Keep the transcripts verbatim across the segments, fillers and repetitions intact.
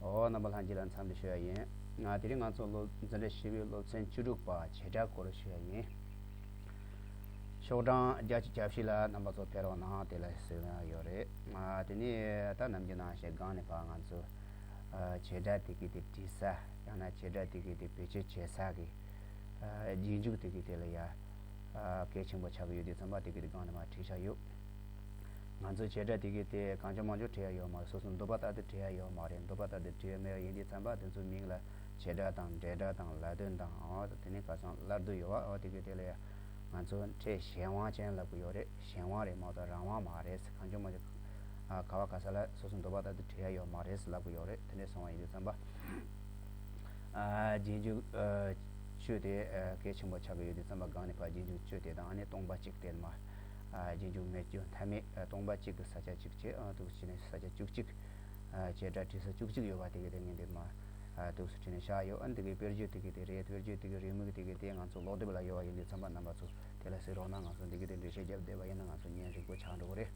ཨོ། རྣམ་པ་ལྷན་རྒྱས་ལ་འཚམས་འདྲི་ཞུ་ཡ་ཡིན། ང་དེ་རིང་ང་ཚོ་སློབ་འཛིན་གྲྭ་བཞི་པའི་སློབ་ཚན་བཅུ་དྲུག་པ་བྱེད་སྒྲ་སྐོར་ཞུ་ཡ་ཡིན། ཤོག་གྲངས་བརྒྱད་ཅུ་གྱ་བཞི་ལ་རྣམ་པ་ཚོ་ཕེབས་རོགས་གནང་། དེ་ལ་གསན་ཡ་ཡོད་རེད། ང་དེ་ནས་ད་ནམ་རྒྱུན་ནང་བཞིན་སྒང་ནས་ཕར་ང་ཚོ་ཨ་བྱེད་སྒྲ་དེ་གའི་དེ་འབྲི་ས། ཡང་ན་བྱེད་སྒྲ་དེ་གའི་དེ་བེད་སྤྱོད་བྱེད་ས་གི་ཨ་རྗེས་འཇུག་དེ་གའི་དེ་ལ་ཡ་ཨ་གལ་ཆེན་པོ་ཆགས་ཀྱི་ཡོད་དུས་ཙམ་པ་དེ་གའི་དེ་སྒང་ནས་མར་བྲིས་བཞག་ཡོད། ང་ཚོ་བྱེད་སྒྲ་དེ་གའི་དེ་གང་བྱུང་མང་བྱུང་བྲི་ཡ་ཡོད་མ་རེད། སོ་སོ་འདོད་པ་ལྟར་དུ་བྲི་ཡ་ཡོད་མ་རེད། འདོད་པ་ལྟར་དུ་བྲི་ཡ་མེད་པ་ཡིན་དུས་ཙམ་པ་དེ་ཚོའི་མིང་ལ་བྱེད་སྒྲ་དང་འབྲེལ་སྒྲ་དང་ལ་དོན་དང་། ཨོ་དེ་ནས་ཁ་སང་སླར་བསྡུ་ཡོད་པ། ཨོ་དེ་གའི་དེ་ལ་ཡ་ང་ཚོ་ཕྲད་གཞན་དབང་ཅན་ལབ་ཀྱི་ཡོད་རེད། གཞན་དབང་རེད་མ་གཏོགས་རང་དབང་མ་རེད། གང་བྱུང་མང་བྱུང་ཨ་ག་བ་ག་ས་ལ་སོ་སོ་འདོད་པ་ལྟར་དུ་བྲི་ཡ་ཡོད་མ་རེད་ལབ་ཀྱི་ཡོད་རེད། དེ་འདྲ་སོང་བ་ཡིན་དུས་ཙམ་པ་ཨ་རྗེས་འཇུག་ཨ་བཅུ་དེ་ཨ་གལ་ཆེན་པོ་ཆགས་ཀྱི་ཡོད་དུས་ཙམ་པ་སྒང་ནས་ཕར་རྗེས་འཇུག་བཅུ་དེ་དང་། ཨ་ནི་སྟོང་པ་གཅིག་དེ་མ་ཨ་རྗེས་འཇུག་མེད་རྒྱུ་མཐའ་མེད། ཨ་སྟོང་པ་གཅིག་ཏུ་ས་ཆ་གཅིག་བྱས། ཨ་འདུག་བྱས་ནས་ས་ཆ་བཅུ་གཅིག་ཨ་བྱེད་སྒྲ་བྲི་ས་བཅུ་གཅིག་ཡོད་པ་དེ་གའི་དེ་ངས་འདི་མ་ཨ་འདུག་སེ་བྲིས་ནས་བཞག་ཡོད། ཨ་འདི་གའི་དཔེར་བརྗོད་དེ་གའི་དེ་རེད། དཔེར་བརྗོད་དེ་གའི་རེའུ་མིག་དེ་གའི་དེ་ང་ཚོ་ཀློག་དེབ་ལ་ཡོད་པ་ཡིན་དུས་ཙམ་པ་རྣམ་པ་ཚོ་དེ་ལ་གཟིགས་རོགས་གནང་། ང་ཚོ་འདི་གའི་དེ་འགྲེལ་བཤད་རྒྱབ་བསྡད་པ་ཡིན་ན་ང་ཚོ་ཉན་རིང་པོ་ཆགས་འགྲོ་གི་རེད།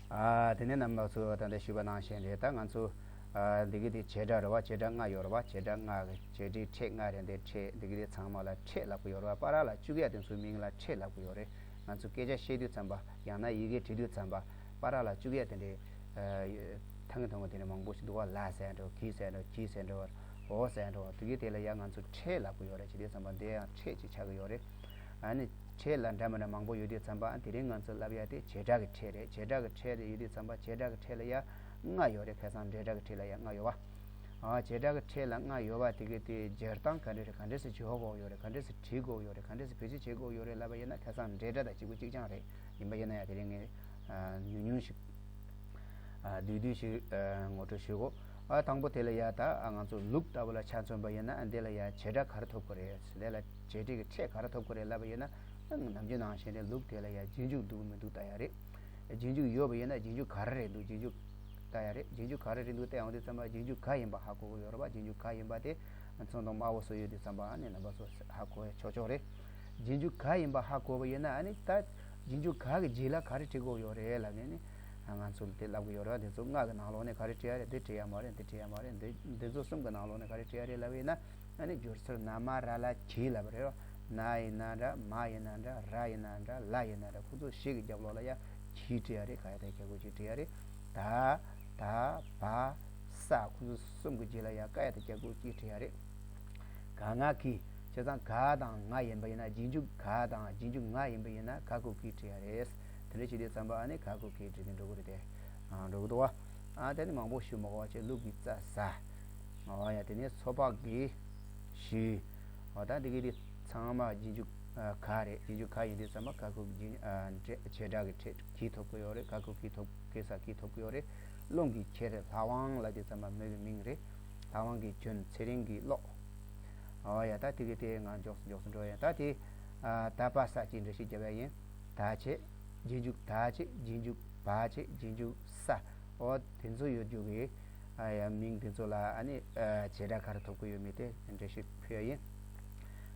ཨ་དེ་ནས་རྣམ་པ་ཚོ་ད་ལྟ་ཞུས་པ་ནང་བཞིན་རེད། ད་ང་ཚོ་ཨ་འདི་གའི་དེ་བྱེད་སྒྲ་རེད་བ། བྱེད་སྒྲ་ལྔ་ཡོད་རེད་བ། བྱེད་སྒྲ་ལྔ་གི་བྱེད་སྒྲའི་ཕྲད་ལྔ་རེད། འདི་ཕྲད་འདི་གའི་དེ་ཚང་མ་ལ་ཕྲད་ལབ་ཀྱི་ཡོད་རེད་བ། བར་ལ་བཅུག་ཡ་དེ་ཚོའི་མིང་ལ་ཕྲད་ལབ་ཀྱི་ཡོད་རེད། ང་ཚོ་སྐད་ཆ་བཤད་དུས་ཙམ་པ་ཡང་ན་ཡི་གེ་འབྲི་དུས་ཙམ་པ་བར་ལ་བཅུག་ཡ་དེ་འདྲའི་ཨ་ཐང་གི་ཐང་གི་དེ་འདྲ་མང་པོ་ཞིག་འདུག་བ། ལ་ཟེར་འགྲོ། གི་ཟེར་འགྲོ། གྱི་ཟེར་འགྲོ། འོ་ཟེར་འགྲོ། དེ་གའི་དེ་ལ་ཡ་ང་ཚོ་ཕྲད་ལབ་ཀྱི་ཡོད་རེད། བྱེད་དུས་ཙམ་པ་འདི་ཡང་ཕྲད་ཅིག་ཆགས་ཀྱི་ཡོད་རེད། ཨ་ནི་ཕྲད་ལ་འདྲ་མི་འདྲ་མང་པོ་ཡོད་དུས་ཙམ་པ། ཨ་དེ་རིང་ང་ཚོ་ལབ་ཡ་དེ་བྱེད་སྒྲ་གི་ཕྲད་རེད། བྱེད་སྒྲ་གི་ཕྲད་དེ་ཡོད་དུས་ཙམ་པ་བྱེད་སྒྲ་གི་ཕྲད་ལ་ཡ་ལྔ་ཡོད་རེད། ཁ་སང་འབྲེལ་སྒྲ་གི་ཕྲད་ལ་ཡ་ལྔ་ཡོད་བ། ཨ་བྱེད་སྒྲ་གི་ཕྲད་ལ་ལྔ་ཡོད་བ་དེ་གའི་དེ་སྦྱར་སྟངས་ག་འདྲ་རེད། ག་འདྲ་སེ་སྦྱོར་དགོས་ཡོད་རེད། ག་འདྲ་སེ་བྲི་དགོས་ཡོད་རེད། ག་འདྲ་སེ་བེད་སྤྱོད་བྱེད་དགོས་ཡོད་རེད་ལབ་པ་ཡིན་ན་ཁ་སང་འབྲེལ་སྒྲ་དང་གཅིག་པ་གཅིག་རྐྱང་རེད། ཡིན་པ་ཡིན་ན་ཡང་དེ་རིང་ངས་ཨ་ཉུང་ཉུང་ཞིག་ཨ་བསྡུས་བསྡུས་ཤིག་ཨ་ངོ་སྤྲོད་ཞུ་དགོས། ཨ་དང་པོ་དེ་ལ་ཡ་ད་ཨ་ང་ཚོ་ལུགས་ལྟ་བུ་ལ་ཆ་མཚོན་པ་ཡིན་ན། ཨ་འདི་ལ་ཡ་བྱེད་སྒྲ་ག་རེ་ཐོབ་ཀྱི་རེད། དེ་ལ་བྱེད་སྒྲའི་གི་ཕྲད་ག་རེ་ཐོབ་ཀྱི་རེད་ལབ་པ་ཡིན་ན། ཨ་ནམ་རྒྱུན་ནང་བཞིན་དེ་ལུགས་དེ་ལ་ཡ་རྗེས་འཇུག་འདུག་མི་འདུག་ལྟ་ཡ་རེད། རྗེས་འཇུག་ཡོད་པ་ཡིན་ན་རྗེས་འཇུག་ག་རེ་རེད་འདུག་རྗེས་འཇུག་ལྟ་ཡ་རེད། རྗེས་འཇུག་ག་རེ་རེད་འདུག་ལྟ་ཡོང་དུས་ཙམ་པ་རྗེས་འཇུག་ག་ཡིན་པ་ཧ་གོ་གི་ཡོད་རེད་པ། རྗེས་འཇུག་ག་ཡིན་པ་དེ་མཚོན་དང་དམར་པོ་བཟོ་ཡོད་དུས་ཙམ་པ། ཨ་ནི་རྣམ་པ་ཚོ་ཧ་གོ་ཡ་ཆོག་ཆོག་རེད། རྗེས་འཇུག་ག་ཡིན་པ་ཧ་གོ་བ་ཡིན་ན། ཨ་ནི་ད་རྗེས་འཇུག་ག་གི་རྗེས་ལ་ག་རེ་བྲི་དགོས་ཡོད་རེད་ལབ་ནས་ནི་ང་ཚོ་དེ་ལབ་གི་ཡོད་རེད། དེ་ཚོ་ལྔ་གི་ནང་ལོགས་ནས་ག་རེ་བྲི་ཡ་རེད། འདི་བྲི་ཡ་མ་རེད། འདི་བྲི་ཡ་མ་རེད། འདི་འདི་ཚོ་གསུམ་གི་ནང་ལོགས་ནས་ག་རེ་བྲི་ཡ་རེད་ལབ་ཡིན་ན། ཨ་ནི་སྦྱོར་ཚུལ་ན་མ་ར་ལ་གྱི་ལབ་རེད། ན་ཡིན་ན་འདྲ། མ་ཡིན་ན་འདྲ། ར་ཡིན་ན་འདྲ། ལ་ཡིན་ན་འདྲ། ཁོ་ཚོ་བཞི་གི་རྒྱབ་ལོགས་ལ་ཡ་གྱི་བྲི་ཡ་རེད། ཀ་ཡ་བཏགས་ཀྱ་གི་གུ་གྱི་བྲི་ཡ་རེད། ད་ད་བ་ས་ཁོ་ཚོ་གསུམ་གི་རྗེས་ལ་ཡ་ཀ་ཡ་བཏགས་ཀྱ་གི་གུ་གྱི་བྲི་ཡ་རེད། ག་ང་གི། བྱས་ཙང་ག་དང་ང་ཡིན་པ་ཡིན་ན། རྗེས་འཇུག་ག་དང་རྗེས་འཇུག་ང་ཡིན་པ་ཡིན་ན་ག་གི་གུ་གྱི་བྲི་ཡ་རེད། དེ་འདྲ་བྱེད་དུས་ཙམ་པ་ཨ་ནི་ག་གི་གུ་གྱི་བྲིས་ནས་འགྲོ་གི་རེད་དེ། ཨ་འགྲོ་གི་འདུག་བ། ཨ་དེ་ནི་མང་པོ་ཞུ་མ་དགོས་པ་བྱས། ལུག་གི་རྩ་ཟ། ཨོ་ཡ། དེ་ནས་སོ་ཕག་གི་ཞུ། ཨོ་ད་འདི་གི་དེ་ཚང་མ་རྗེས་འཇུག་ཨ་ག་རེད། རྗེས་འཇུག་ག་ཡིན་དུས་ཙམ་པ་ག་གི་གུ་གྱི་ཨ་འབྲེ་བྱེད་སྒྲ་གི་ཕྲད་གྱི་ཐོབ་ཀྱི་ཡོད་རེད། ག་གི་གུ་གྱི་ཐོབ། གེ་སར་གྱི་ཐོབ་ཀྱི་ཡོད་རེད། རླུང་གིས་ཁྱེར། ལྷ་དབང་ལབ་དུས་ཙམ་པ་མི་གི་མིང་རེད། ལྷ་དབང་གིས་གྱོན། ཚེ་རིང་གིས་ཀློག། ཨོ་ཡ། ད་དེ་གི་དེ་ང་མགྱོགས་སུ་མགྱོགས་སུ་འགྲོ་ཡ། ད་དེ་ཨ་ད་པ་ས་གཅིག་འགྲེལ་བཤད་རྒྱབ་ཡ་ཡིན། ད་བྱེད། རྗེས་འཇུག་ད་བྱེད། རྗེས་འཇུག་བ་བྱེད། རྗེས་འཇུག་ས། ཨོ་དེ་ཚོ་ཡོད་རྒྱུ་གི་ཨ་ཡ་མིང་དེ་ཚོ་ལ་ཨ་ནི་ཨ་བྱེད་སྒྲ་ག་རེ་ཐོབ་ཀྱི་ཡོད་མེད་དེ་འགྲེལ་བཤད་ཕུལ་ཡ་ཡིན།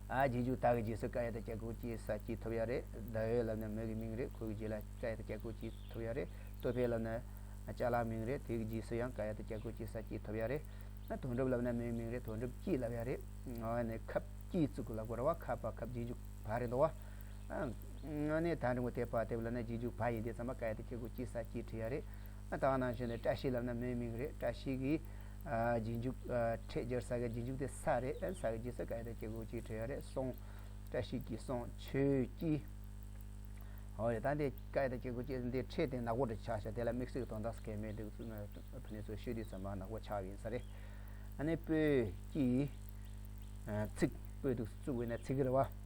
ཨ་རྗེས་འཇུག་ད་གི་རྗེས་སུ་ཀ་ཡ་བཏགས་ཀྱ་གི་གུ་གྱི་ས་གྱི་ཐོབ་ཡ་རེད། ཟླ་འོད་ལབ་ན་མི་གི་མིང་རེད། ཁོ་གི་རྗེས་ལ་ཀ་ཡ་བཏགས་ཀྱ་གི་གུ་གྱི་ཐོབ་ཡ་རེད། ལྟོ་ཕད་ལབ་ན་ཅ་ལག་མིང་རེད། དེ་གི་རྗེས་སུ་ཡང་ཀ་ཡ་བཏགས་ཀྱ་གི་གུ་གྱི་ས་གྱི་ཐོབ་ཡ་རེད། ཨ་དོན་གྲུབ་ལབ་ན་མིའི་མིང་རེད། དོན་གྲུབ་ཀྱིས་ལབ་ཡ་རེད། ཨ་ནི་ཁབ་ཀྱིས་བཙུགས་གི་ལབ་དགོས་རེད་བ། ཁ་པ་ཁབ། རྗེས་འཇུག་བ་རེད་འདུག་བ། ཨ་ནི་ད་འགྲེང་བུ་དེ་པ་དེ་ལབ་ན་རྗེས་འཇུག་བ་ཡིན་དུས་ཙམ་པ་ཀ་ཡ་བཏགས་ཀྱ་གི་གུ་གྱི་ས་གྱི་བྲི་ཡ་རེད། ཨ་ད་ག་ནང་བཞིན་ནས་བཀྲ་ཤིས་ལབ་ན་མིའི་མིང་རེད། བཀྲ་ཤིས་ཀྱི་ཨ་རྗེས་འཇུག་ཨ་ཕྲད་སྦྱོར་ས་གི་རྗེས་འཇུག་དེ་ས་རེད། ཨ་ས་གི་རྗེས་སུ་ཀ་ཡ་བཏགས་ཀྱ་གི་གུ་གྱི་བྲི་ཡ་རེད། སོང་། བཀྲ་ཤིས་ཀྱིས་སོང་། ཆོས་ཀྱིས། ཨོ་ཡ། ད་འདི་ཀ་ཡ་བཏགས་ཀྱ་གི་གུ་གྱི་འདི་ཕྲད་དེ་ནག་པོ་འདྲ་ཆགས་ཤག་དེ་ལ་དམིགས་བསལ་གྱི་དོན་དག་གང་མེད་འདུག་ཕུ་ནས་ཚོ་ཤོད་དུས་ཙམ་པ་ནག་པོ་ཆགས་ཡིན་ས་རེད། ཨ་ནི་སྤོས་ཀྱིས་ཨ་ཚིག་སྤོས་འདུག་བཙུགས་པ་ཡིན་ན་ཚིག་གི་རེད་བ།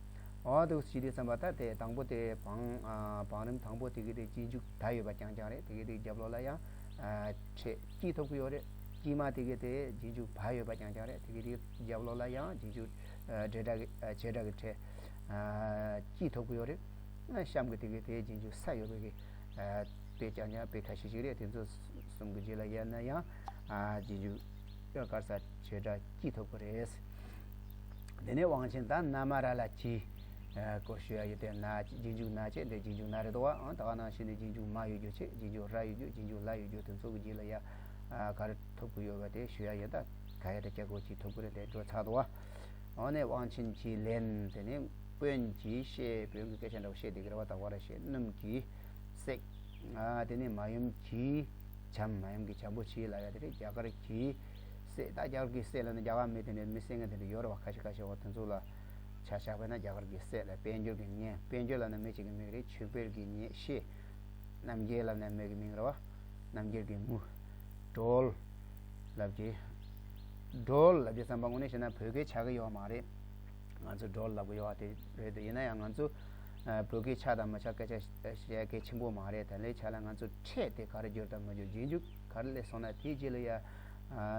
ཨོ་འདུག་བྱེད་དུས་ཙམ་པ་ད་དེ་དང་པོ་དེ་བང་ཨ་བང་རིམ་དང་པོ་དེ་གི་དེ་རྗེས་འཇུག་ད་ཡོད་པ་རྐྱང་རྐྱང་རེད། དེ་གི་དེ་རྒྱབ་ལོགས་ལ་ཡང་ཨ་ཕྲད་ཀྱིས་ཐོབ་ཀྱི་ཡོད་རེད། དཀྱིལ་མ་དེ་གི་དེ་རྗེས་འཇུག་བ་ཡོད་པ་རྐྱང་རྐྱང་རེད། དེ་གི་དེ་རྒྱབ་ལོགས་ལ་ཡང་རྗེས་འཇུག་ཨ་འབྲེལ་སྒྲ་གི་ཨ་བྱེད་སྒྲ་གི་ཕྲད་ཨ་ཀྱིས་ཐོབ་ཀྱི་ཡོད་རེད། གཤམ་གྱི་དེ་གའི་དེའི་རྗེས་འཇུག་ས་ཡོད་པའི་གི་ཨ་དཔེ་རྐྱང་རྐྱང་དཔེ་ཁ་ཤས་ཤིག་རེད། དེ་ཚོ་གསུམ་གྱི་རྗེས་ལ་ཡལ་ན་ཡང་ཨ་རྗེས་འཇུག་ཀ་ས་བྱེད་སྒྲ་ཀྱིས་ཐོབ་ཀྱི་རེད། དེ་ནས་དབང་ཆེན་ད་ན་མ་ར་ལ་གྱི་ཨ་སྐོར་ཞུ་ཡ་ཡོད་དེ། ན་རྗེས་འཇུག་ན་བྱས། འདི་རྗེས་འཇུག་ན་རེད་དོ། ཨང་ད་ག་ནང་བཞིན་དུ་རྗེས་འཇུག་མ་ཡོད་རྒྱུ་བྱས། རྗེས་འཇུག་ར་ཡོད་རྒྱུ། རྗེས་འཇུག་ལ་ཡོད་རྒྱུ། དེ་ཚོ་གི་རྗེས་ལ་ཡ་ ཨ་ག་རེ་ཐོབ་ཀྱི་ཡོད་པ་དེ་ཞུ་ཡ་ཡིན། ད་ག་ཡ་དེ་ཀྱ་གོ་ཅི་ཐོབ་ཀྱི་རེད་དེ་འགྲོ་ཚར་འདུག་བ། འོ་ནས་དབང་ཆེན་གྱིས་ལན་དེ་ནས་དཔོན་གྱིས་བཤད། དཔོན་གྱི་སྐད་ཆ་འདྲ་བོ་བཤད་དེ་གི་རེད་བ། ད་བ་ར་བཤད། སྣུམ་གྱིས་བསྲེགས། ཨ་དེ་ནས་མ་ཡུམ་གྱིས་འཇམ། མ་ཡུམ་གྱིས་འཇམ་པོ་བྱས་ལབ་ཡ་དེ་རེད། རྒྱ་གར་གྱིས་བསད། ད་རྒྱ་གར་གྱིས་བསད་ལབ་ན་རྒྱ་གར་མི་དེ་འདྲའི་མི་བསད་མཁན་དེ་འདྲ་ཡོད་རེད་བ། ཁ་ཤས་ཁ་ཤས་འོ་དེ་ཚོ་ལ་ཆ་བཞག་པ་ཡིན་ན་རྒྱ་གར་གྱིས་བསད་ལ། དཔལ་འབྱོར་གྱི་ཉེ། དཔལ་འབྱོར་ལབ་ན་མི་གཅིག་གི་མིང་རེད། ཆོས་འཕེལ་གྱི་ཉེ་ཤེས། རྣམ་རྒྱལ་ལབ་ན་མི་གི་མིང་རེད་བ། རྣམ་རྒྱལ་གྱི་མུ། སྒྲོལ་ལབ་ཀྱི། སྒྲོལ་ལབ་ཀྱི་བསམ་པ་དངོས་གནས་བཤད་ན་བོད་སྐད་ཆགས་ཀྱི་ཡོད་མ་རེད། ང་ཚོ་སྒྲོལ་ལབ་ཀྱི་ཡོད་པ་དེ་རེད་དེ། ཡིན་ན་ཡང་ང་ཚོ་ཨ་བོད་སྐད་ཆགས་དང་མི་ཆགས་སྐད་ཆ་བཤད་གལ་ཆེན་པོ་མ་རེད། དེ་ལས་ཆ་ལ་ང་ཚོ་ཕྲད་དེ་ག་རེ་བསྒྱུར་དང་མ་བསྒྱུར། རྗེས་འཇུག་ག་རེ་སླེབས་སོང་ན་དེའི་རྗེས་ལ་ཡ་ཨ་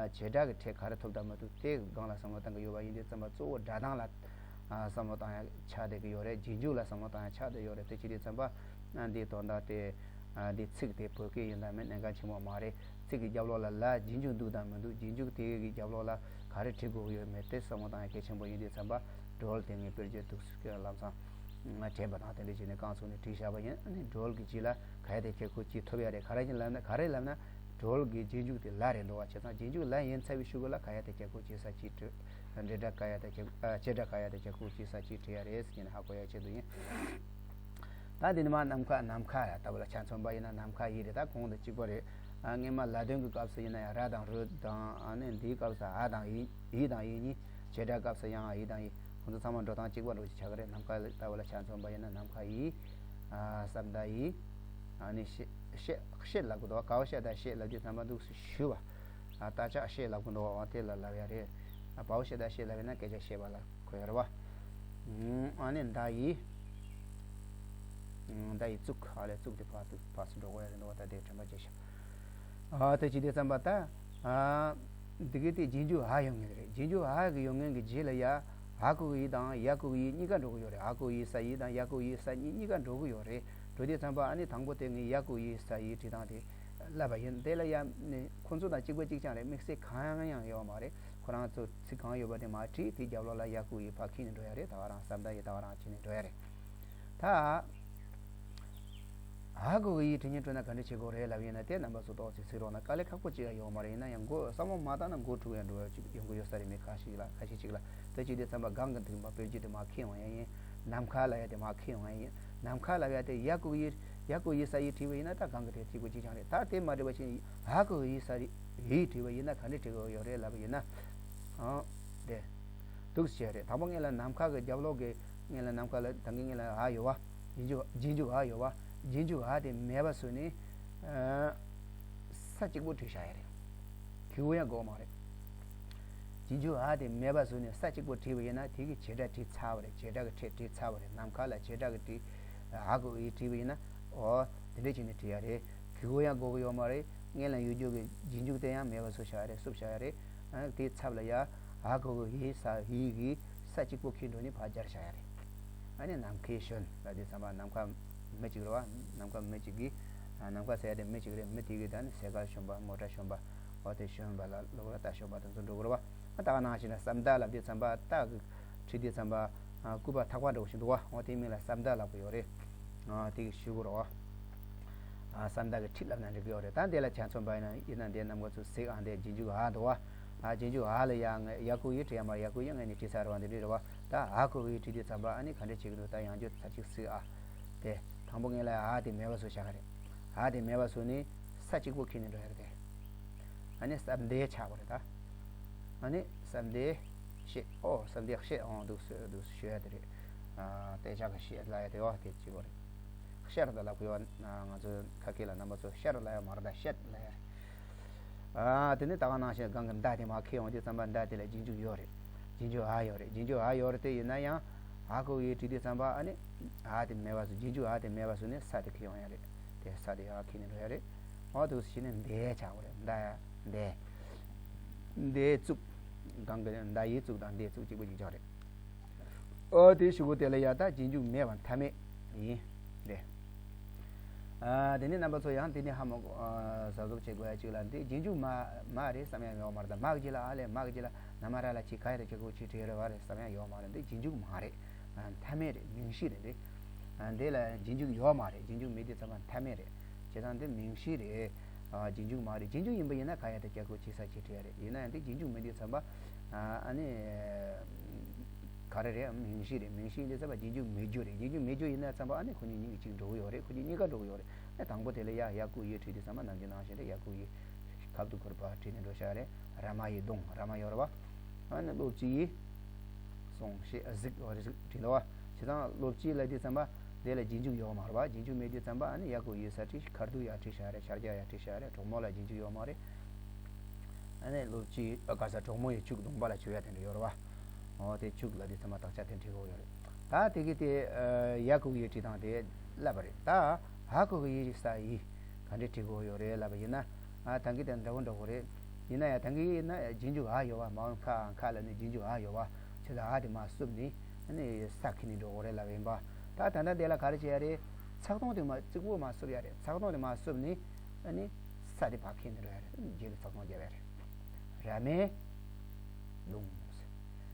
བྱེ་བྲག་གི་ཕྲད་ག་རེ་ཐོབ་དང་མ་ཐོབ་དེ་སྒང་ལ་བསམ་བློ་གཏང་གི་ཡོད་པ་ཡིན་དུས་ཙམ་པ་གཙོ་བོ་སྒྲ་གདངས་ལ་ཨ་བསམ་བློ་གཏང་ཡ་ཆགས་བསྡད་ཀྱི་ཡོད་རེད། རྗེས་འཇུག་ལ་བསམ་བློ་གཏང་ཡ་ཆགས་བསྡད་ཡོད་རེད། དེ་བྱེད་དུས་ཙམ་པ་ཨ་འདིའི་དོན་དག་དེ་ཨ་འདིའི་ཚིག་དེ་བོད་སྐད་ཡིན་དང་མིན་གནད་འགག་ཆེན་པོ་མ་རེད། ཚིག་གི་རྒྱབ་ལོགས་ལ་ལ་རྗེས་འཇུག་འདུག་དང་མི་འདུག་རྗེས་འཇུག་དེ་གི་རྒྱབ་ལོགས་ལ་ག་རེ་བྲིས་དགོས་ཀྱི་ཡོད་མེད་དེ་བསམ་བློ་གཏང་ཡ་གལ་ཆེན་པོ་ཡིན་དུས་ཙམ་པ་སྒྲོལ་དེ་ངས་དཔེར་བརྗོད་འདུག་སེ་ལམ་སང་དྲན་པ་དང་དེ་འདྲ་བྱས་ནས་རྐང་བཙུགས་ནས་བྲིས་བཞག་པ་ཡིན། ཨ་ནི་སྒྲོལ་གྱི་རྗེས་ལ་ག་ཡ་དེ་ཁྱེད་ཁོ་ཅིག་ཐོབ་ཡ་རེད། ག་རེ་ཡིན་ལབ་ན། ག་རེ་ལབ་ན་སྒྲོལ་གྱི་རྗེས་འཇུག་དེ་ལ་རེད་འདུག་བ། བྱས་ཙང་རྗེས་འཇུག་ལ་ཡིན་ཚར་བའི་ཤུལ་གུ་ལ་ག་ཡ་དེ་ཁྱེད་ཁོ་ཅིག་ས་ཅིག་བྲིས། འབྲེལ་སྒྲ་ག་ཡ་དེ་ཁྱེད་ཨ་བྱེད་སྒྲ་ག་ཡ་དེ་ཁྱེད་ཁོ་ཅིག་ས་ཅིག་བྲིས་ཡ་རེད་ཟེར་ནས་ཧ་གོ་ཡ་ཆེད་དུ་ཡིན། ད་འདི་ནི་མ་ནམ་མཁའ། ནམ་མཁའ་ལ་ལྟ་བུ་ལ་ཆ་མཚོན་པ་ཡིན་ན་ནམ་མཁའ་ཡི་རེད། ད་གོང་དུ་གཅིག་པ་རེད། ཨ་སྔས་མ་ལ་དོན་གྱི་སྐབས་སུ་ཡིན་ན་ཡང་ར་དང་རུ་དང་། ཨ་ནི་འདིའི་སྐབས་སུ་འ་དང་ཡི། ཡི་དང་ཡི་གཉིས། བྱེད་སྒྲ་སྐབས་སུ་ཡང་འ་ཡི་དང་ཡི། ཁོང་ཚོ་ཚང་མ་འགྲོ་སྟངས་གཅིག་པ་འདྲ་ཞིག་ཆགས་ཀྱི་རེད། ནམ་མཁའ་ལ་ལྟ་བུ་ལ་ཆ་མཚོན་པ་ཡིན་ན་ནམ་མཁའ་ཡི། ཨ་བསམ་གཏན་ཡི། ཨ་ནི་ཤེས་ཤེས་ཤེས་ལབ་དགོས་འདུག་ག་བ་ཤ་ད་ཤེས་ལབ་དུས་ཙམ་པ་འདུག་སེ་ཞུ་བ། ཨ་བརྟག་དཔྱད་ཤེས་ལབ་དགོས་འདུག་འོ་དེ་ལ་ལབ་ཡ་རེད། ཨ་བ་བ་ཤ་ད་ཤེས་ལབ་ཡ་ན་སྐད་ཆ་བཤད་པ་ལ་གོ་ཡ་རེད་བ། ཨ་ནི་མདའ་ཡི། མདའ་ཡི་བཙུགས། ཨ་ལས་བཙུགས་དེ་ཕར་ཚུར་ཕར་ཚུར་འགྲོ་དགོས་ཡ་རེད་འདུག་བ། ད་དེ་དྲན་པ་བརྗེད་ཤག་ཨ་དེ་ཅི་དེ་བསམ་པ་ད། ཨ་འདི་གི་དེ་རྗེས་འཇུག་འ་ཡོང་ངེས་རེད། རྗེས་འཇུག་འ་གི་ཡོང་ངེས་ཀྱི་རྗེས་ལ་ཡ་འ་གོ་གི་ཡི་དང་ཡ་གོ་གི་ཡི་གཉིས་ཀ་འགྲོ་གི་ཡོད་རེད། འ་གོ་གི་ཡི་ས་ཡི་དང་ཡ་གོ་གི་ཡི་ས་གཉིས་གཉིས་ཀ་འགྲོ་གི་ཡོད་རེད། འགྲོ་དུས་ཙམ་པ་ཨ་ནི་དང་པོ་དེ་ངས་ཡ་གོ་གི་ཡི་ས་ཡི་བྲིས་སྟངས་དེ་ལབ་པ་ཡིན། དེ་ལ་ཡ་ནི་ཁོ་ཚོ་དང་གཅིག་པ་གཅིག་རྐྱང་རེད། དམིགས་བསལ་གང་ཡང་ཡོད་མ་རེད། ཁོ་རང་ཚོ་ཚིག་གང་ཡོད་པ་དེ་མར་བྲིས། དེ་རྒྱབ་ལོགས་ལ་ཡ་གོ་གི་ཡི་ཕར་འཁྱེར་ནས་འགྲོ་ཡ་རེད། ད་ག་རང་བསམ་གཏན་ཡི་ད་ག་རང་བྱས་ནས་འགྲོ་ཡ་རེད། ད། འ་གོ་གི་ཡི་བྲིས་སྙིང་བྲོ་ན་ག་འདྲ་བྱེད་དགོས་རེད་ལབ་ཡིན་ན། དེ་རྣམ་པ་ཚོ་ཏོག་ཙམ་གཟིགས་རོགས་གནང་། དཀའ་ལས་ཁག་པོ་ཅིག་ཡང་ཡོད་མ་རེད། ཡིན་ན་ཡང་མགོ་བསམ་བློ་མ་བཏང་ན་མགོ་འཁྲུག་ཡང་འགྲོ་ཡ་ཅིག་ཡོང་གི་ཡོད་ས་རེད། མི་ཁ་ཤས་ལ་ཁ་ཤས་ཅིག་ལ། དེ་བྱེད་དུས་ཙམ་པ་སྒང་གི་དེ་མ་དཔེར་བརྗོད་དེ་མར་འཁྱེར་ཡོང་ཡ་ཡིན། ནམ་མཁའ་ལབ་ཡ་དེ་མར་འཁྱེར་ཡོང་ཡ་ཡིན། ནམ་མཁའ་ལབ་ཡ་དེ་ཡ་གོ་གི་ཡི། ཡ་གོ་གི་ཡི་ས་ཡི་བྲིས་པ་ཡིན་ན་ད་སྒང་གི་དེ་གཅིག་པ་གཅིག་རྐྱང་རེད། ད་དེ་མ་བྲིས་པ་བྱས་འ་གོ་གི་ཡི་ས་ཡི་བྲིས་པ་ཡིན་ན་ག་འདྲ་བྲིས་དགོས་ཡོད་རེད་ལབ་པ་ཡིན་ན། ཨང་། དེ་འདུག་སེ་བྱས་རེད། དང་པོ་ངེད་ལ་ནམ་མཁའ་གི་རྒྱབ་ལོགས་ཀྱི་ངེད་ལ་ནམ་མཁའ་ལ་ད་གིན་ངེད་ལ་འ་ཡོད་བ། རྗེས་འཇུག་རྗེས་འཇུག་འ་ཡོད་བ། རྗེས་འཇུག་འ་དེ་མེད་པ་བཟོས་ནས་ཨ་ས་གཅིག་པོ་བྲིས་བཞག་ཡ་རེད། གི་གུ་ཡང་དགོས་མ་རེད། རྗེས་འཇུག་འ་དེ་མེད་པ་བཟོས་ནས་ས་གཅིག་པོ་བྲིས་པ་ཡིན་ན་དེ་གི་བྱེད་སྒྲ་བྲིས་ཚར་བ་རེད། བྱེད་སྒྲ་གི་ཕྲད་བྲིས་ཚར་བ་རེད། ནམ་མཁའ་ལ་བྱེད་སྒྲ་གི་བྲིས་འ་གོ་གི་ཡི་བྲིས་པ་ཡིན་ན། འོ་དེ་འདྲ་བྱས་ནས་བྲིས་ཡ་རེད། གི་གུ་ཡང་དགོས་ཀྱི་ཡོད་མ་རེད། སྔོན་ལ་ཡོད་རྒྱུ་གི་རྗེས་འཇུག་དེ་ཡང་མེད་པ་བཟོས་བཞག་ཡ་རེད། བསུབས་བཞག་ཡ་རེད། ཨ་དེའི་ཚབ་ལ་ཡ་འ་གོ་གི་ཡི་ས་ཡི་གི་ས་གཅིག་པོ་འཁྱེར་འགྲོ་ནས་ཕར་སྦྱར་བཞག་ཡ་རེད། ཨ་ནི་ནམ་མཁའི་ཞོན་ལབ་དུས་ཙམ་པ་ནམ་མཁའ་མི་གཅིག་རེད་བ། ནམ་མཁའ་མི་གཅིག་གིས་ཨ་ནམ་མཁའ་ཟེར་ཡ་དེ་མི་གཅིག་རེད། མི་དེ་གིས་ད་ནི་སའི་ཀལ་ཞོན་པ། མོ་ཊ་ཞོན་པ། འོ་དེ་ཞོན་པ་ལ་ལོག་ལ་རྟ་ཞོན་པ་དེ་ཚོ་འགྲོ་གི་རེད་བ། ཨ་ད་ག་ནང་བཞིན་ལ་བསམ་གཏན་ལབ་དུས་ཙམ་པ་རྟ་གི་བྲིས་དུས་ཙམ་པ་ཨ་སྐུད་པ་ཐག་པ་འདྲ་བོ་ཞིག་འདུག་བ། འོ་དེའི་མིང་ལ་བསམ་གཏན་ལབ་ཀྱི་ཡོད་རེད། ཨ་དེ་གི་ཞུ་དགོས་རེད་བ། ཨ་བསམ་གཏན་གྱི་ཁྲིད་ལབ་ན་འགྲིག་གི་ཡོད་རེད། ད་འདི་ལ་ཆ་མཚོན་པ་ཡིན་ན་ཡིན་ན་འདི་རྣམ་པ་ཚོ་གཟིགས་ཨ། འདི་རྗེས་འཇུག་འ་འདུག་བ། ཨ་རྗེས་འཇུག་འ་ལ་ཡ་ང་ཡ་གོ་ཡི་བྲིས་ཡ་མ་རེད། ཡ་གོ་ཡི་ངས་ནི་བྲིས་ཚར་བ་འདི་འདྲ་རེད་བ། ད་འ་གོ་ཡི་བྲིས་དུས་ཙམ་པ་ཨ་ནི་ག་འདྲ་བྱེད་ཀྱི་འདུག་ད་ཡང་བསྐྱར་ཚར་གཅིག་གཟིགས་ཨ། དེ་དང་པོ་ངེད་ལ་འ་དེ་མེད་པ་བཟོས་བཞག་གི་རེད། འ་དེ་མེད་པ་བཟོས་ནས་ས་གཅིག་པོ་འཁྱེར་ནས་འགྲོ་ཡ་རེད་དེ། ཨ་ནི་བསམ་གཏན་ཆགས་པ་རེད་ད། ཨ་ནི་བསམ་གཏན་ཤེས། ཨོ་བསམ་གཏན་ཤེས། ཨོ་འདུག་སེ་འདུག་སེ་ཞུ་ཡ་དེ་རེད། ཨ་གཏན་ཆགས་ཀྱི་ཤེས་ལབ་ཡ་དེ་ཨོ་དེ་གཅིག་པོ་རེད། ཤར་དང་ལབ་དགོས་པ། ང་ཚོ་ཁ་སྐད་ལ་རྣམ་པ་ཚོ་ཤར་ལབ་ཡ་མ་རེད་ད། ཤད་ལབ་ཡ་རེད། ཨ་དེ་ནི་ད་ག་ནང་བཞིན་སྒང་གི་མདའ་དེ་མར་འཁྱེར་ཡོང་དུས་ཙམ་པ་མདའ་དེ་ལ་རྗེས་འཇུག་ཡོད་རེད། རྗེས་འཇུག་འ་ཡོད་རེད། རྗེས་འཇུག་འ་ཡོད་རེད་དེ། ཡིན་ན་ཡང་འ་གོ་གི་ཡི་བྲིས་དུས་ཙམ་པ་ཨ་ནི་འ་དེ་མེད་པ་བཟོས། རྗེས་འཇུག་འ་དེ་མེད་པ་བཟོས་ནས་ས་དེ་འཁྱེར་ཡོང་ཡ་རེད། དེ་ས་དེ་ཡར་འཁྱེར་ནས་འགྲོ་ཡ་རེད། འོ་འདུག་སེ་བྱས་ནས་མདའ་ཆགས་པ་རེད། མདའ་མདའ་མདའི་བཙུགས། སྒང་གི་མདའ་ཡི་བཙུགས་དང་མདའི་བཙུགས་གཅིག་པ་གཅིག་རྐྱང་རེད། ཨོ་དེ་ཞུ་གོ་དེ་ལ་ཡ་ད་རྗེས་འཇུག་མེད་པ་མཐའ་མེད་ཡིན། རེད། ཨ་དེ་ནས་རྣམ་པ་ཚོ་ཡང་དེ་ནས་ཧ་མ་གོ་ཨ་གཟབ་གཟབ་བྱེད་དགོས་ཡ་གཅིག་ལ། འདི་རྗེས་འཇུག་མ་མ་རེད་བསམ་ཡ་ཡོད་མ་རེད། ད་མ་གི་རྗེས་ལ་འ་ལས་མ་གི་རྗེས་ལ་ན་མ་ར་ལ་ཅི་ག་ཡ་རེ་ཁྱེད་ཁོ་ཅི་བྲིས་རེད་བ་རེད་བསམ་ཡ་ཡོད་མ་རེད། འདི་རྗེས་འཇུག་མ་རེད། ཨ་མཐའ་མེད་རེད། མིང་གཞི་རེད་དེ། ཨ་འདི་ལ་རྗེས་འཇུག་ཡོད་མ་རེད། རྗེས་འཇུག་མེད་དུས་ཙམ་པ་མཐའ་མེད་རེད། བྱས་ཙང་འདི་མིང་གཞི་རེད། རྗེས་འཇུག་མ་རེད། རྗེས་འཇུག་ཡིན་པ་ཡིན་ན་ག་ཡ་དེ་སྐྱར་བཀོད་བྱེད་ས་ཅིག་བྲིས་ཡ་རེད། ཡིན་ན་ཡང་དེ་རྗེས་འཇུག་མིན་དུས་ཙམ་པ་ཨ་ནི་ག་རེ་རེད། མིང་གཞི་རེད། མིང་གཞི་ཡིན་དུས་ཙམ་པ་རྗེས་འཇུག་མེད་རྒྱུ་རེད། རྗེས་འཇུག་མེད་རྒྱུ་ཡིན་ན་ཙམ་པ་ཨ་ནི་ཁོ་གཉིས་གཉིས་ཀྱི་གཅིག་འགྲོ་གི་ཡོད་རེད། ཁོ་གཉིས་གཉིས་ཀ་འགྲོ་གི་ཡོད་རེད། ཨ་དང་པོ་དེ་ལ་ཡ་ཡ་བཀོད་ཡོད་བྲིས་དུས་ཙམ་པ་ནམ་རྒྱུན་ནང་བཞིན་རེད། ཡ་བཀོད་ཡོད་ཁབ་ཏུ་གུར་པ་བྲིས་ནས་འགྲོ་བཞག་རེད། ར་མ་ཡི་གདོང་། ར་མ་ཡོད་རེད་བ། ཨ་ནི་སློབ་སྤྱི་ཡི་སོང་ཞེས་གཟིགས་འོ་རེ་ཟིག་བྲིས་འདུག་བ། བྱས་ཙང་སློབ་སྤྱི་ལ་དུས་ཙམ་པ་དེ་ལ་རྗེས་འཇུག་ཡོད་མ་རེད་བ། རྗེས་འཇུག་མེད་དུས་ཙམ་པ་ཨ་ནི་ཡ་བཀོད་ཡོད་ས་བྲིས། ཁ་རྡུལ་ཡ་བྲིས་བཞག་རེད། ཤར་རྒྱག་ཡ་བྲིས་བཞག་རེད། གྲོགས་མོ་ལ་རྗེས་འཇུག་ཡོད་མ་རེད། ཨ་ནི་སློབ་སྤྱི་ཨ་ག་ས་གྲོགས་མོ་ཡི་ཕྱུགས་གདོང་པ་ལ་བྱོས་ཡ་དེ་འདྲ་ཡོད་རེད་བ། འོ་དེ་ཕྱུགས་ལ་དུས་ཙམ་པ་དག་ཆ་དེ་འབྲི་དགོས་ཡོད་རེད། ད་དེ་གི་དེ་ཡ་བཀོད་ཡོད་བྲིས་སྟངས་དེ་ལབ་པ་རེད། ད་ཧ་གོ་གི་ཡི་རིགས་ས་ཡི་ག་འདྲས་བྲིས་དགོས་ཡོད་རེད་ལབ་པ་ཡིན་ན། ཨ་ད་གི་དེ་འདྲ་བོ་འདྲ་བོ་རེད། ཡིན་ན་ཡང་ད་གི་ཡིན་ན་རྗེས་འཇུག་ཨ་ཡོད་བ། མ་འོངས་ཁ་ཁ་ལ་ནི་རྗེས་འཇུག་ཨ་ཡོད་བ། བྱས་ཙང་ཨ་དེ་མར་བསུབས་ནི་ཨ་ནི་ས་ཁྱེར་ནི་འགྲོ་དགོས་རེད་ལབ་ཡིན་པ། ད་ད་ལྟ་དེ་ལ་ག་རེ་བྱེད་ཡ་རེད། ཚེག་དོན་དེ་མར་གཅིག་པོ་མར་བསུབས་ཡ་རེད། ཚེག་དོན་དེ་མར་བསུབས་ནི་ཨ་ནི་ས་དེ་ཕར་ཁྱེར་ནི་འགྲོ་ཡ་རེད། རྗེས་ལ་ཚེག་དོན་རྒྱབ་ཡ་རེད། ར་མའི་གདོང་།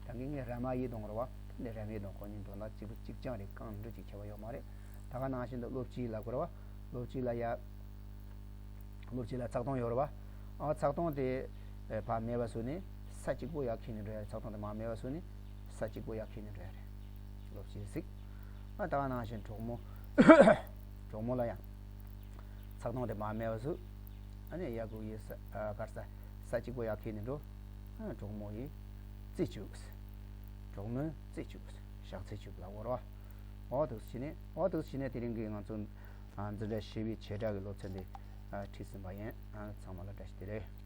ད་གིན་ངས་ར་མ་ཡི་གདོང་རེད་བ། ད་འདི་ར་མའི་གདོང་ཁོ་གཉིས་དོན་དག་གཅིག་པུ་གཅིག་རྐྱང་རེད། གང་འདྲ་ཅིག་ཁྱད་པར་ཡོད་མ་རེད། ད་ག་ནང་བཞིན་དུ་སློབ་སྤྱི་ལབ་དགོས་རེད་བ། སློབ་སྤྱི་ལ་ཡ། སློབ་སྤྱི་ལ་ཚེག་དོན་ཡོད་རེད་བ། ཨ་ཚེག་དོན་དེ་ཨེ་ཕར་མེད་པ་བཟོས་ནས་ས་གཅིག་པོ་ཡར་ཁྱེར་ནས་འགྲོ་ཡ་རེད། ཚེག་དོན་དེ་མར་མེད་པ་བཟོས་ནས་ས་གཅིག་པོ་ཡར་ཁྱེར་ནས་འགྲོ་ཡ་རེད། སློབ་སྤྱི་གཟིགས། ཨ་ད་ག་ནང་བཞིན་གྲོགས་མོ། གྲོགས་མོ་ལ་ཡང་ཚེག་དོན་དེ་མར་མེད་པ་བཟོས། ཨ་ནི་ཡ་གུ་ཡི་ས་ཨ་གར་ས་ས་གཅིག་པོ་ཡར་ཁྱེར་ནས་འགྲོ། ཨ་གྲོགས་མོ་ཡི་རྩེ་གཅིག་གྲོགས་མོའི་རྩེ་གཅིག་ཞག་ཚི་གཅིག་ལ་བོར་བ། འོ་དུ་ཕྱི་ནས་འོ་དུ་ཕྱི་ནས་དེ་རིང་གི་ང་ཚོ་ཨ་འཛིན་གྲྭ་བཞི་པའི་བྱེད་སྒྲ་གི་སློབ་ཚན་འདི་ཨ་ཁྲིད་ཟིན་པ་ཡིན། ཨ་ཚང་མ་ལ་བཀྲ་ཤིས་བདེ་ལེགས།